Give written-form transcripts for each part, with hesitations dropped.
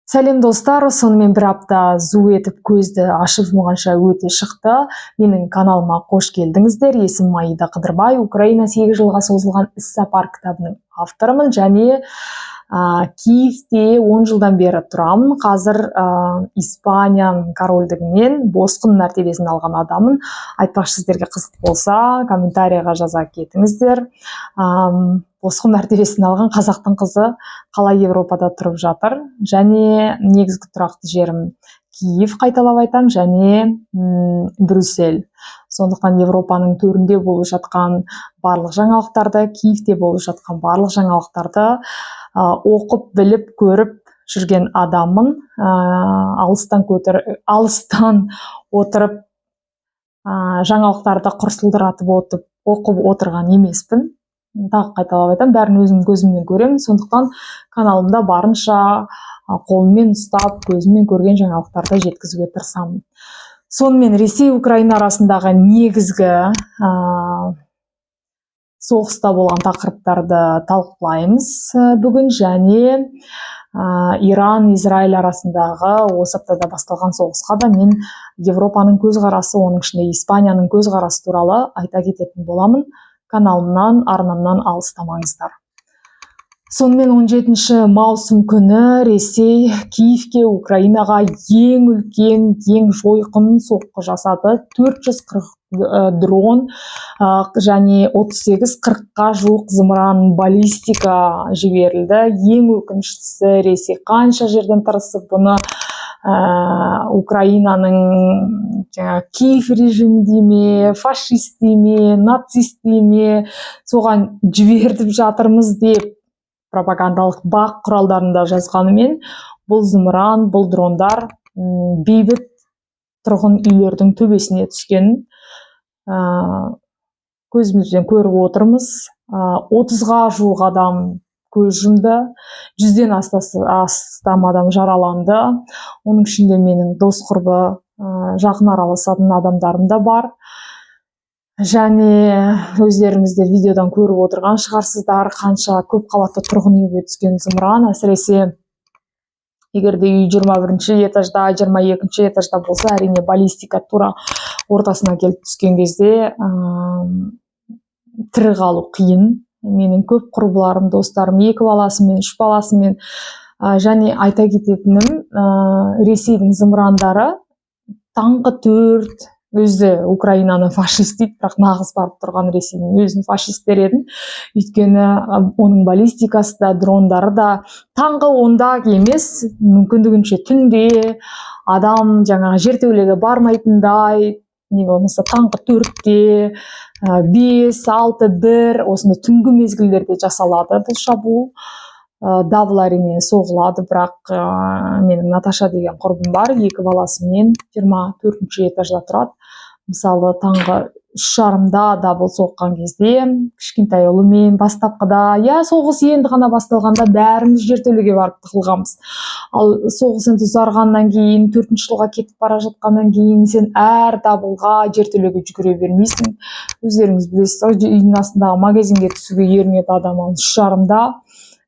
Сәлем, достар! Сонымен, бір апта зу етіп, көзді ашып жұмғанша өте шықты. Менің каналыма қош келдіңіздер! Есімім Аида Қыдырбай. «Украина: 8 жылға созылған іс-сапар» кітабының авторымын және Киевте 10 жылдан бері тұрамын. Қазір Испанияның корольдігінен босқын мәртебесін алған адаммын. Айтпақшы, сіздерге қызық болса, комментарийға жаза кетіңіздер: босқын мәртебесін алған қазақтың қызы қалай Европада тұрып жатыр? Және негізгі тұрақты жерім Киев, қайталап айтамын, және Брюссель. Сондықтан Европаның төрінде болып жатқан барлық жаңалықтарды, Киевте болып жатқан барлық жаңалықтарды оқып, біліп, көріп жүрген адаммын. Алыстан отырып, жаңалықтарды құр сылдыратып отырып оқып отырған емеспін. Тағы қайталап айтамын, бәрін өзім көзіммен көремін. Сондықтан каналымда барынша қолыммен ұстап, көзіммен көрген жаңалықтарды жеткізуге тырысамын. Сонымен, Ресей, Украина арасындағы негізгі соғыста болған тақырыптарды талқылаймыз бүгін және Иран, Израиль арасындағы осы аптада басталған соғысқа да мен Европаның көзқарасы, оның ішінде Испанияның көзқарасы туралы айта кететін боламын. Каналымнан, арнамнан алыстамаңыздар. Сонымен, 17 маусым күні Ресей Киевке, Украинаға ең үлкен, ең жойқын соққы жасады. 440 дрон және 38-40-қа жуық зымыран, баллистика жіберілді. Ең өкініштісі, Ресей қанша жерден тырысып, бұны Украинаның жаңағы Киев режимі дей ме, фашист дей ме, нацист дей ме, соған жібертіп жатырмыз деп пропагандалық БАҚ құралдарында жазғанымен, бұл зымыран, бұл дрондар бейбіт тұрғын үйлердің төбесіне түскенін көзімізбен көріп отырмыз. 30-ға жуық адам көз жұмды, 100-ден астам адам жараланды. Оның ішінде менің дос, құрбы, жақын араласатын адамдарым да бар. Және өздеріңіз де видеодан көріп отырған шығарсыздар, қанша көп қабатты тұрғын үйге түскен зымыран. Әсіресе егер де үй 21-ші этажда, 22-ші этажда болса, әрине, баллистика тура ортасына келіп түскен кезде тірі қалу қиын. Менің көп құрбыларым, достарым екі баласымен, үш баласымен. Және айта кететінім, Ресейдің зымырандары таңғы 4. Өзі Украинаны фашист дейді, бірақ нағыз барып тұрған Ресейдің өзін фашист дер едім. Өйткені оның баллистикасы да, дрондары да таңғы 10-да емес, мүмкіндігінше түнде, адам жаңағы жертөлеге бармайтындай, не болмаса таңғы 4-те, 5, 6, 1, осындай түнгі мезгілдерде жасалады бұл шабуыл. Дабыл, әрине, соғылады, бірақ менің Наташа деген құрбым бар, екі баласымен 24-ші этажда тұрады. Мысалы, таңғы 3:30-да дабыл соққан кезде кішкентай ұлымен, бастапқыда, иә, соғыс енді ғана басталғанда бәріміз жертөлеге барып тығылғанбыз. Ал соғыс енді ұзарғаннан кейін, төртінші жылға кетіп бара жатқаннан кейін, сен әр дабылға жертөлеге жүгіре бермейсің. Өздеріңіз білесіз ғой, үйдің астындағы магазинге түсуге ерінеді адам, ал 3:30-да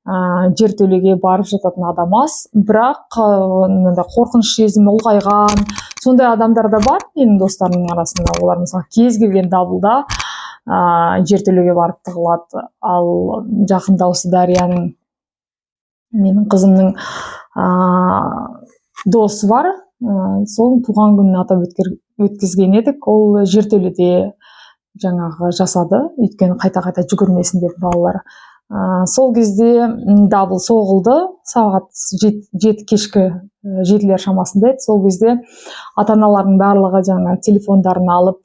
жертөлеге барып жататын адам аз. Бірақ мынандай қорқыныш сезімі ұлғайған сондай адамдар да бар менің достарымның арасында. Олар, мысалы, кез келген дабылда жертөлеге барып тығылады. Ал жақында осы Дарияның, менің қызымның досы бар, соның туған күнін атап өткізген едік. Ол жертөледе жаңағы жасады, өйткені қайта қайта жүгірмесін деп балалар. Сол кезде дабыл соғылды, сағат 7, кешкі 7-лер шамасында еді. Сол кезде ата аналардың барлығы жаңа телефондарын алып,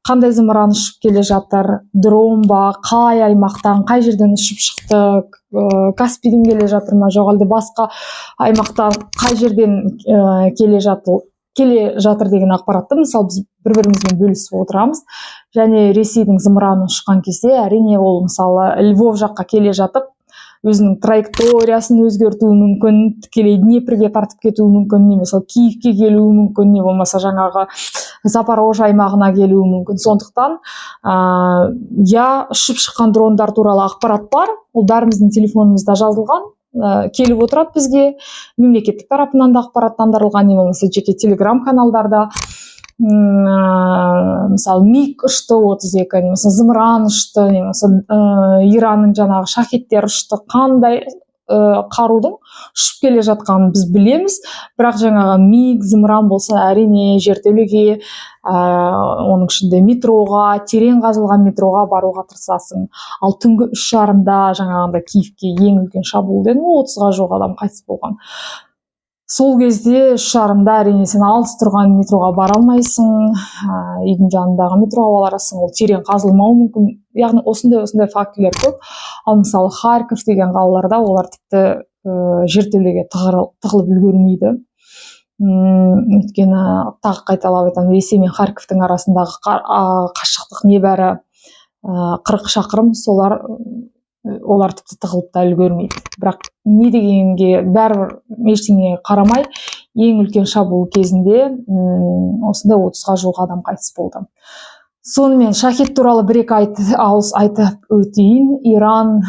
қандай зымыран ұшып келе жатыр, дрон ба, қай аймақтан, қай жерден ұшып шықты, Каспийден келе жатыр ма, жоқ әлде басқа аймақтан, қай жерден келе жатыр деген ақпаратты, мысалы, біз бір бірімізбен бөлісіп отырамыз. Және Ресейдің зымыраны ұшқан кезде, әрине, ол, мысалы, Львов жаққа келе жатып, өзінің траекториясын өзгертуі мүмкін, тікелей Днепрге тартып кетуі мүмкін немесе ол Киевке келуі мүмкін, не болмаса жаңағы Запорожье аймағына келуі мүмкін. Сондықтан иә, ұшып шыққан дрондар туралы ақпарат бар, ол бәріміздің телефонымызда жазылған. Келіп отырады бізге, мемлекеттік тарапынан да ақпараттандырылған, не болмаса жеке телеграм каналдарда. Мысалы, МиГ ұшты 32, не болмаса зымыран ұшты, не болмаса Иранның жаңағы шахеттері ұшты. Қандай қарудың ұшып келе жатқанын біз білеміз. Бірақ жаңағы МиГ, зымыран болса, әрине, жертөлеге, оның ішінде метроға, терең қазылған метроға баруға тырысасың. Ал түнгі 3:30-да жаңағындай Киевке ең үлкен шабуыл дедім ғой, 30-ға жуық адам қайтыс болған. Сол кезде 3:30-да, әрине, сен алыс тұрған метроға бара алмайсың, үйдің жанындағы метроға барасың, ол терең қазылмауы мүмкін. Яғни осындай осындай фактілер көп. Ал мысалы, Харьков деген қалаларда олар тіпті жертөлеге тығылып үлгермейді. Өйткені, тағы қайталап айтамын, Ресей мен Харьковтың арасындағы қашықтық небәрі 40 шақырым. Солар, олар тіпті тығылып та үлгермейді. Бірақ не дегенге бәрібір, ештеңеге қарамай, ең үлкен шабуыл кезінде осындай 30-ға жуық адам қайтыс болды. Сонымен, шахет туралы бір екі ауыз айтып өтейін. Иран,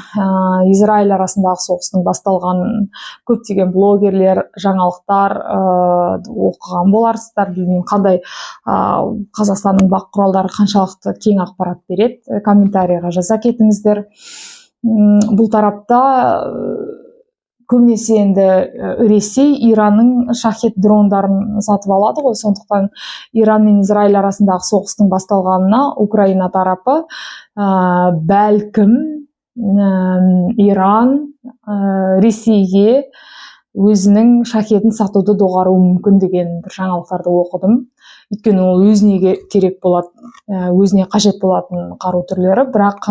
Израиль арасындағы соғыстың басталғанын көптеген блогерлер, жаңалықтар оқыған боларсыздар. Білмеймін, қандай, Қазақстанның бақ құралдары қаншалықты кең ақпарат береді, комментарийға жаза кетіңіздер. Бұл тарапта көбінесе енді Ресей Иранның шахет дрондарын сатып алады ғой. Сондықтан Иран мен Израиль арасындағы соғыстың басталғанына Украина тарапы бәлкім, Иран Ресейге өзінің шахетін сатуды доғаруы мүмкін деген бір жаңалықтарды оқыдым. Өйткені ол өзіне керек болады, өзіне қажет болатын қару түрлері. Бірақ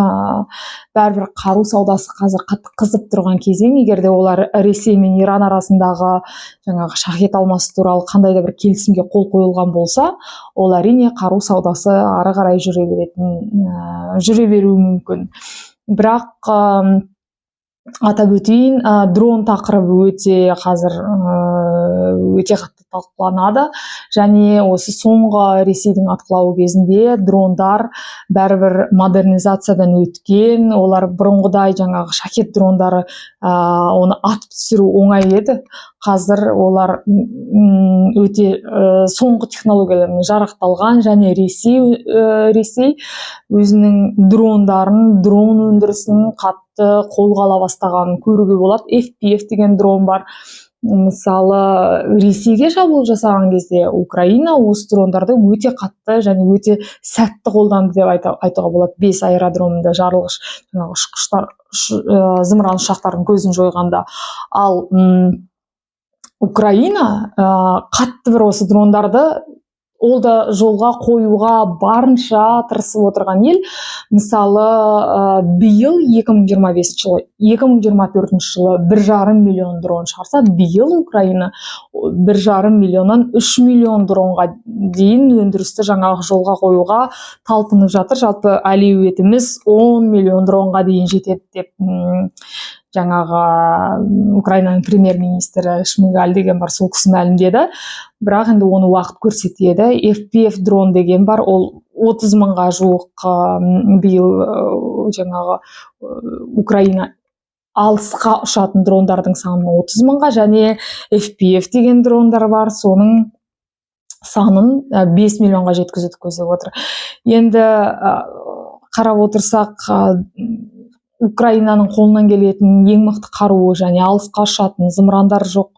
бәрібір қару саудасы қазір қатты қызып тұрған кезең. Егер де олар Ресей мен Иран арасындағы жаңағы шахет алмасу туралы қандай да бір келісімге қол қойылған болса, ол, әрине, қару саудасы ары қарай жүре беруі мүмкін. Бірақ атап өтейін, дрон тақырыбы өте қазір өте қатты талқыланады. Және осы соңғы Ресейдің атқылауы кезінде дрондар бәрібір модернизациядан өткен. Олар бұрынғыдай жаңағы шахет дрондары, оны атып түсіру оңай еді, қазір олар өте соңғы технологиялармен жарақталған. Және Ресей өзінің дрондарын, дрон өндірісін қатты қолға ала бастағанын көруге болады. FPV деген дрон бар. Мысалы, Ресейге шабуыл жасаған кезде Украина осы дрондарды өте қатты және өте сәтті қолданды деп айтуға болады. Бес аэродромында жарылғыш жаңағы ұшқыштар, зымыран ұшақтардың көзін жойғанда. Ал Украина қатты бір осы дрондарды ол да жолға қоюға барынша тырысып отырған ел. Мысалы, биыл 2025 жылы, 2024 жылы 1,5 миллион дрон шығарса, биыл Украина 1,5 миллионнан 3 миллион дронға дейін өндірісті жаңағы жолға қоюға талпынып жатыр. Жалпы әлеуетіміз 10 миллион дронға дейін жетеді деп жаңағы Украинаның премьер министрі Шмыгаль деген бар, сол кісі мәлімдеді. Бірақ енді оны уақыт көрсетеді. FPV дрон деген бар, ол 30 мыңға жуық биыл жаңағы Украина алысқа ұшатын дрондардың санын 30 мыңға және FPV деген дрондар бар, соның санын 5 миллионға жеткізуді көздеп отыр. Енді қарап отырсақ, Украинаның қолынан келетін ең мықты қаруы және алысқа ұшатын зымырандар жоқ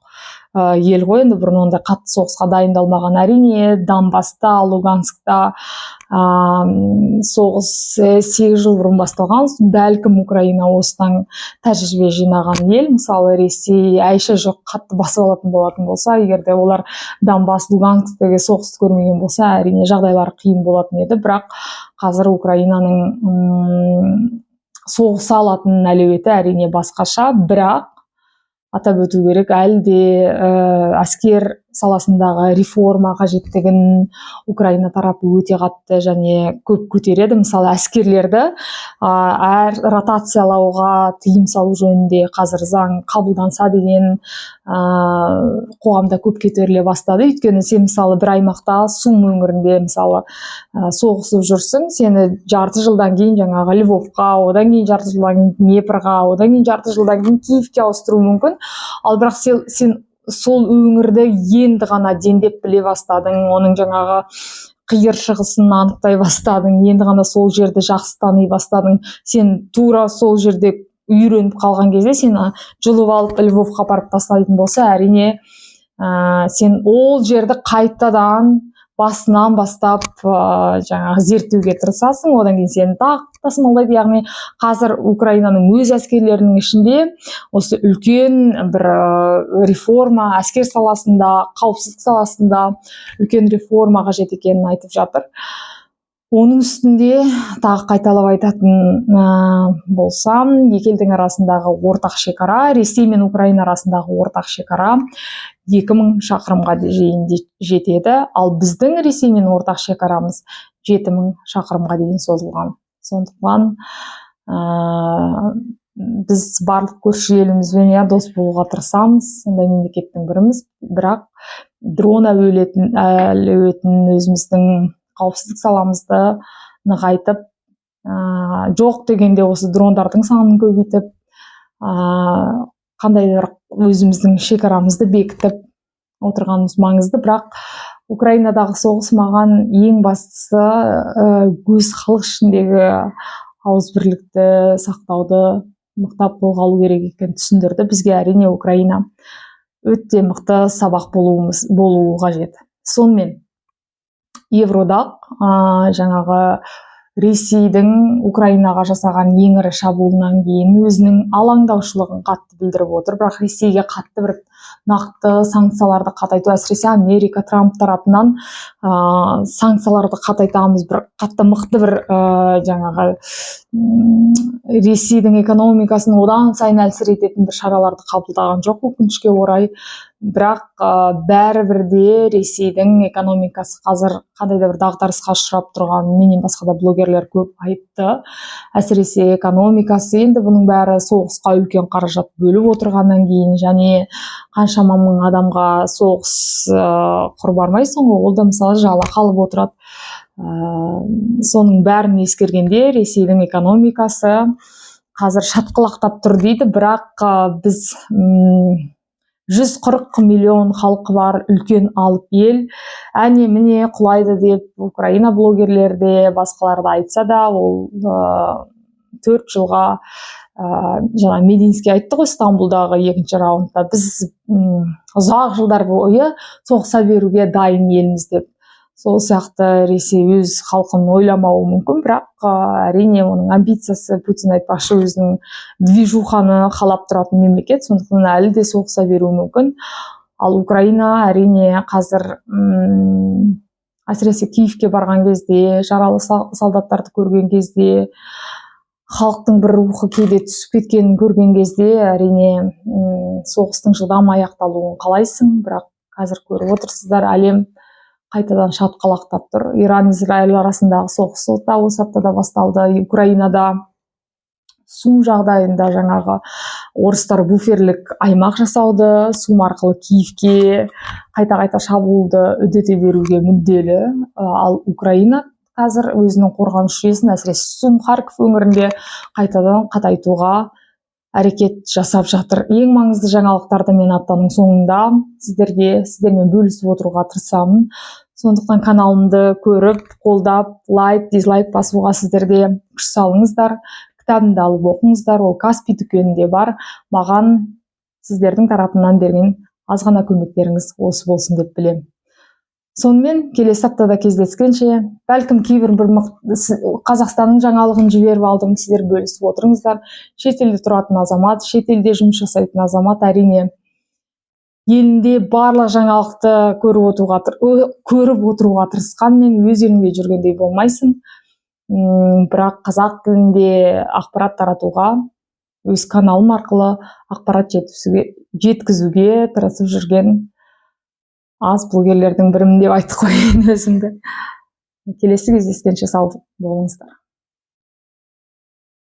ел ғой. Енді бұрын ондай қатты соғысқа дайындалмаған. Әрине, Донбасста, Луганскта соғыс 8 жыл бұрын басталған. Бәлкім, Украина осыдан тәжірибе жинаған ел. Мысалы, Ресей әйші жоқ қатты басып алатын болатын болса, егер де олар Донбасс, Лугансктегі соғысты көрмеген болса, әрине, жағдайлары қиын болатын еді. Бірақ қазір Украинаның соғыса алатын әлеуеті, әрине, басқаша. Бірақ атап өту керек, әлі де әскер саласындағы реформа қажеттігін Украина тарапы өте қатты және көп көтереді. Мысалы, әскерлерді әр ротациялауға тыйым салу жөнінде қазір заң қабылданса деген қоғамда көп көтеріле бастады. Өйткені сен, мысалы, бір аймақта, Сум өңірінде, мысалы, соғысып жүрсің, сені жарты жылдан кейін жаңағы Львовқа, одан кейін жарты жылдан кейін Днепрға, одан кейін жарты жылдан кейін Киевке ауыстыруы мүмкін. Ал бірақ сен сол өңірді енді ғана дендеп біле бастадың, оның жаңағы қиыр шығысын анықтай бастадың, енді ғана сол жерді жақсы тани бастадың. Сен тура сол жерде үйреніп қалған кезде сені жұлып алып Львовқа апарып тастайтын болса, әрине, сен ол жерді қайтадан басынан бастап жаңағы зерттеуге тырысасың, одан кейін сені тағы тасымалдайды. Яғни қазір Украинаның өз әскерлерінің ішінде осы үлкен бір реформа, әскер саласында, қауіпсіздік саласында үлкен реформа қажет екенін айтып жатыр. Оның үстінде тағы қайталап айтатын болсам, екі елдің арасындағы ортақ шекара, Ресей мен Украина арасындағы ортақ шекара 2000 шақырымға дейін жетеді. Ал біздің Ресеймен ортақ шекарамыз 7000 шақырымға дейін созылған. Сондықтан біз барлық көрші елімізбен, иә, дос болуға тырысамыз, сондай мемлекеттің біріміз. Бірақ дрон әлеуетін, өзіміздің қауіпсіздік саламызды нығайтып, жоқ дегенде осы дрондардың санын көбейтіп, қандай бір өзіміздің шекарамызды бекітіп отырғанымыз маңызды. Бірақ Украинадағы соғыс маған ең бастысы өз халық ішіндегі ауызбірлікті сақтауды мықтап қолға алу керек екенін түсіндірді бізге. Әрине, Украина өте мықты сабақ болуы қажет. Сонымен, Евроодақ жаңағы Ресейдің Украинаға жасаған ең ірі шабуылынан кейін өзінің алаңдаушылығын қатты білдіріп отыр. Бірақ Ресейге қатты бір нақты санкцияларды қатайту, әсіресе Америка, Трамп тарапынан санкцияларды қатайтамыз, бір қатты мықты бір жаңағы Ресейдің экономикасын одан сайын әлсірететін бір шараларды қабылдаған жоқ, өкінішке орай. Бірақ бәрібір де Ресейдің экономикасы қазір қандай да бір дағдарысқа ұшырап тұрғанын менен басқа да блогерлер көп айтты. Әсіресе экономикасы, енді бұның бәрі соғысқа үлкен қаражат бөліп отырғаннан кейін және қаншама мың адамға соғыс құр бармайсың ғой, ол да, мысалы, жалақы алып отырады. Соның бәрін ескергенде, Ресейдің экономикасы қазір шатқалақтап тұр дейді. Бірақ біз, 140 миллион халқы бар үлкен алып ел, әне міне құлайды деп Украина блогерлері де, басқалар да айтса да, ол 4 жылға жаңа Мединский айтты ғой Стамбулдағы екінші раундта, біз ұзақ жылдар бойы соғыса беруге дайын елміз деп. Сол сияқты Ресей өз халқын ойламауы мүмкін, бірақ әрине, оның амбициясы, Путин айтпақшы, өзінің движуханы қалап тұратын мемлекет, сондықтан әлі де соғыса беруі мүмкін. Ал Украина, әрине, қазір әсіресе Киевке барған кезде, жаралы солдаттарды көрген кезде, халықтың бір рухы кейде түсіп кеткенін көрген кезде, әрине, соғыстың жылдам аяқталуын қалайсың. Бірақ қазір көріп отырсыздар, әлем қайтадан шатқалақтап тұр. Иран, Израиль арасындағы соғыс та осы аптада басталды. Украинада Сум жағдайында жаңағы орыстар буферлік аймақ жасауды, Сум арқылы Киевке қайта қайта шабуылды үдете беруге мүдделі. Ал Украина қазір өзінің қорғаныс жүйесін, әсіресе Сум, Харьков өңірінде қайтадан қатайтуға әрекет жасап жатыр. Ең маңызды жаңалықтарды мен аптаның соңында сіздермен бөлісіп отыруға тырысамын. Сондықтан каналымды көріп, қолдап, лайк, дизлайк басуға сіздер де күш салыңыздар. Кітабымды алып оқыңыздар, ол Каспи дүкенінде бар. Маған сіздердің тарапымнан берген аз ғана көмектеріңіз осы болсын деп білемін. Сонымен, келесі аптада кездескенше! Бәлкім, кейбір бір Қазақстанның жаңалығын жіберіп алдым, сіздер бөлісіп отырыңыздар. Шетелде тұратын азамат, шетелде жұмыс жасайтын азамат, әрине, елінде барлық жаңалықты көріп отыруға тырысқанмен, өз еліңде жүргендей болмайсың. Бірақ қазақ тілінде ақпарат таратуға, өз каналым арқылы ақпарат жеткізуге тырысып жүрген. Аз блогерлердің бірімін деп айтып қояйын өзімді. Келесі кездескенше сау болыңыздар.